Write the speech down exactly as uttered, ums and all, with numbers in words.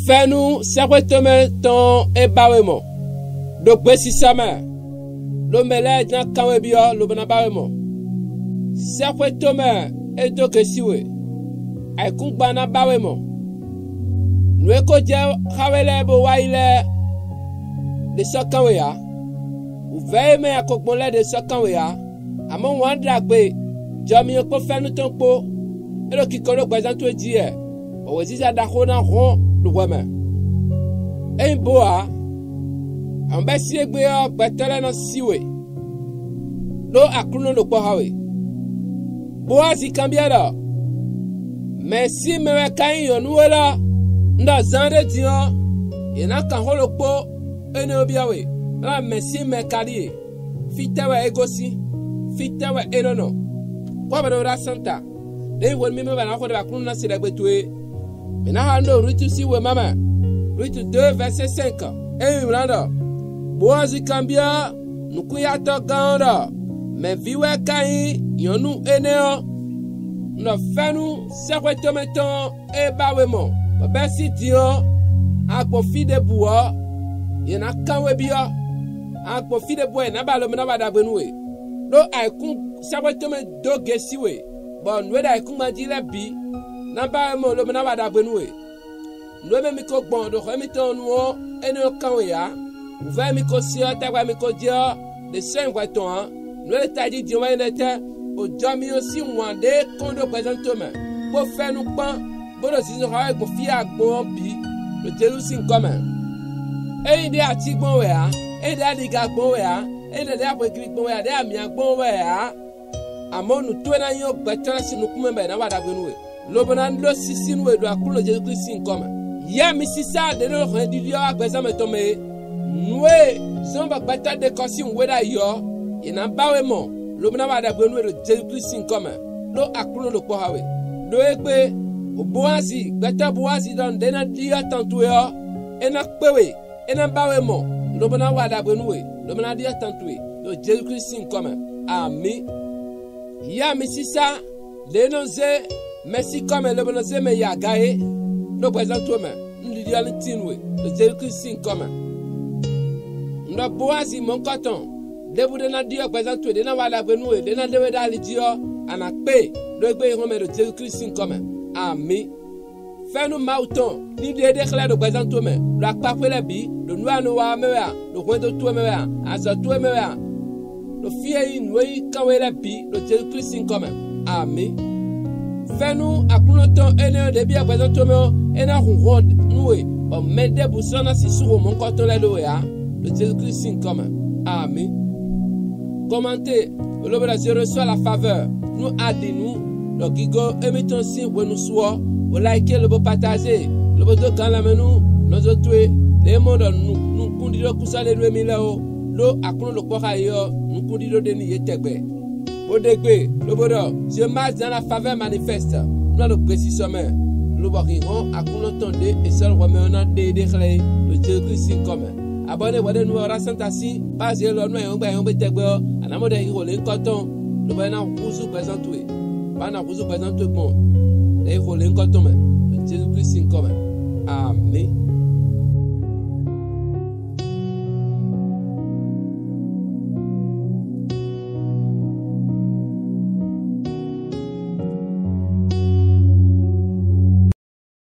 Fɛ́nú sɛ́xwé tɔn mɛ tɔn e ba we mɔ, ɖo gbesisɔ mɛ, ɖo mɛ lɛ́ɛ ná kanwé byɔ́ lobo ná ba we mɔ. Sɛ́xwé tɔn mɛ e dó gěsi we, ayǐkúngban ná ba we mɔ. Nǔ e ko jɛ xá we lɛ́ɛ bó wá yi lɛ́ɛ ɖě sɔ́ kán we ǎ. Wǔvɛ́ e mɛ a ko gbɔn lɛ́ɛ ɖě sɔ́ kán we ǎ. Amɔ̌, wǎn ɖagbe jɔ myɔ kpó fɛ́nú tɔn kpó, é ɖo kiko ɖó gbɛzán towe jí wɛ, bɔ wěziza ɖaxó ná hɔn ɖo hwɛ mɛ. Ényí bó ǎ, amɔ̌ bɛ́ sí égbé ɔ́, gbɛtɔ́ lɛ́ɛ nɔ sí we, ɖó Aklúnɔ ɖo kpɔ́ xá we. Bóazi kanbyɔ́ ɖɔ: “Mɛ̌ sín mɛ wɛ ka nyí nyɔ̌nu élɔ́? Un ɖɔ zaan ɖé din ɔ́, yě ná kan xó ɖokpó énɛ́ ɔ́ byɔ́ we, bɔ mɛ̌ sín mɛ ka ɖíe? Fítɛ́ wɛ é gosín? Fítɛ́ wɛ é nɔ nɔ?” Kpɔ́ bɔ ɖo ɖo asán ta, ɖěbǔ hwenu mímɛ́ wɛ a nǎ xo ɖɛ Aklúnɔ ná se ɖagbe towe é. Mǐ ná xa nú ɖo Rutu sín wěma mɛ, Rutu dó vɛ̌sɛ́ sɛ́nkɔ. Ényí mǐ ná ɖɔ: “Bowázi kanbyɔ́ nǔkún-yatɔ́ gán ɔ́ ɖɔ: ‘Mɛ̌ ví wɛ ka nyí nyɔ̌nu énɛ́ ɔ́?’ Un ɖɔ fɛ́nú sɛ́xwé tɔn mɛ tɔn e ba we mɔ, bɔ bɛ́ sín din ɔ́, a gbɔn fí ɖěbǔ ɔ́, yě ná kán we byɔ́; a gbɔn fí ɖěbǔ ɔ́, yě ná ba lobo ná wa ɖagbe nú we. Ɖó ayǐkún sɛ́xwé tɔn mɛ dó gěsi we, bɔ nǔ e ɖo ayǐkúngban jí lɛ́ɛ bǐ ná ba we mɔ lobo ná wa ɖagbe nú we. Nǔ e mɛ mi ko gbɔn ɖo hwɛ mitɔn nu ɔ́, énɛ́ ɔ́ kán we ǎ. Wǔvɛ́ e mi ko se ɔ́, tagba e mi ko jɛ ɔ́, ɖě sɔ́ nyi hwɛ tɔn ǎ. Nǔ e ɖo tají din ɔ́ wɛ nyí ɖɛtɛ́? Ojɔ mi ɔ́ sín wǎn ɖé kɔn ɖó gbɛzán towe mɛ, bó fɛ́nú kpán, bó ɖo zinzɔn xa wɛ gbɔn fí e a gbɔn ɔ́ bǐ, ɖo Jezu sín nyǐkɔ mɛ. Ényí ɖě a cí gbɔn wɛ ǎ, ényí ɖě a ɖiga gbɔn wɛ ǎ, ényí ɖě a hwegli gbɔn wɛ ǎ, ɖě a myá gbɔn wɛ ǎ, amɔ̌, nǔ towe ná nyɔ́ gbɛtɔ́ lɛ́ɛ sín nukún mɛ bɔ è nǎ wa ɖagbe nú we, lobo ná ɖó sísí nú we ɖo Aklúnɔ Jezu Klísu sín nyǐkɔ mɛ. Yɛ mi sísá ɖě ɖo hɛn ɖiɖi ɔ́ wá gbɛzán mɛtɔn mɛ é. Nǔ e zɔ́n bɔ gbɛtɔ́ ɖe kɔ sín wǔ é ɖ'ayǐ ɔ́, yě ná ba we mɔ, lobo ná wa ɖagbe nú we ɖo Jezu Klísu sín nyǐkɔ mɛ, ɖó Aklúnɔ ɖo kpɔ́ xá we. Ɖó égbé, Bowázi, gbɛtɔ́ Bowázi ɖɔ nǔɖé ná ɖyɔ́ tɔn towe ɔ́, é ná kpé we, é ná ba we mɔ, lobo ná wa ɖagbe nú we, lobo ná ɖyɔ́ tɔn towe ɖo Jezu Klísu sín nyǐkɔ mɛ. Amǐ. Yá mi sísá ɖě nɔ zé mɛ sín kɔ mɛ lobo nɔ zé mɛ yi aga é, ɖó gbɛzán towe mɛ, un ɖiɖi ɔ́ ní tín nú we ɖo Jezu Klísu sín nyǐkɔ mɛ. Un ɖɔ Bowázi mɔ̌hunkɔtɔn, ɖěbǔ ɖé ná ɖyɔ́ gbɛzán towe, ɖě ná wa ɖagbe nú we, ɖě ná ɖe we ɖó ali jí ɔ́, a nǎ kpé, ɖó é gbé yi hɔn mɛ ɖo Jezu Klísu sín nyǐkɔ mɛ. Amǐ. Fɛ́nú Mawu tɔn ní ɖe éɖée xlɛ́ ɖo gbɛzán towe mɛ, ɖo akpaxwé lɛ́ɛ bǐ, ɖo nǔ e a nɔ wa ɔ́ mɛ wɛ a, ɖo hwɛndo towe mɛ wɛ a, azɔ̌ towe mɛ wɛ a, ɖo fí e nyí nǔ e nyí kánwe lɛ́ɛ bǐ, ɖo Jezu Klísu sín nyǐkɔ mɛ. Amǐ. Fɛ́nú Aklúnɔ tɔn énɛ́ ɔ́ ɖě byɔ́ gbɛzán towe mɛ ɔ́, é ná hun hɔn nú we, bɔ mɛ ɖěbǔ sɔ́ ná sixú xo mɔ̌hunkɔtɔn lɛ́ɛ ɖó we ǎ, ɖo Jezu Klísu sín nyǐkɔ mɛ. Amǐ. Kɔmante, lobo ɖɔ je reçois la faveur, nú a ɖi nǔ ɖɔ gigo émítɔn sín hwenu su ɔ́, bó like lobo partager, lobo dó gǎn lanmɛ nú nɔzo towe, lě e mɔ ɖɔ nukúnɖíɖó kúsɔ́ ɖé nú émí lɛ́ɛ ó, ɖó Aklúnɔ ɖo kpɔ́ xá yě ɔ́, nukúnɖíɖó ɖé nú yě tɛgbɛ. Bó ɖe gbe, lobo ɖɔ: Je marche dans la faveur manifeste, nú a ɖo gbesisɔ mɛ, lobɔ hǐnhɔ́n Aklúnɔ tɔn ɖě è sɔ́ ɖo hwɛ mɛ ɔ́ ná ɖe éɖée xlɛ́ é, ɖo Jezu Klísu sín nyǐkɔ mɛ. Abɔ̌ ɖé hwɛɖénu ɔ́ ná sɛ́n ta sín Pazíe lɔ nú ayǐhɔ́ngbe ayǐhɔ́ngbe tɛgbɛ ɔ́, a nǎ mɔ ɖɛ xixo lě nyǐkɔ tɔn, lobo é ná húzú gbɛzán towe, bɔ a nǎ húzú gbɛzán towe gbɔn ɖɛ xixo lě nyǐkɔ tɔn mɛ, ɖo Jezu Klísu sín nyǐkɔ mɛ. Amǐ.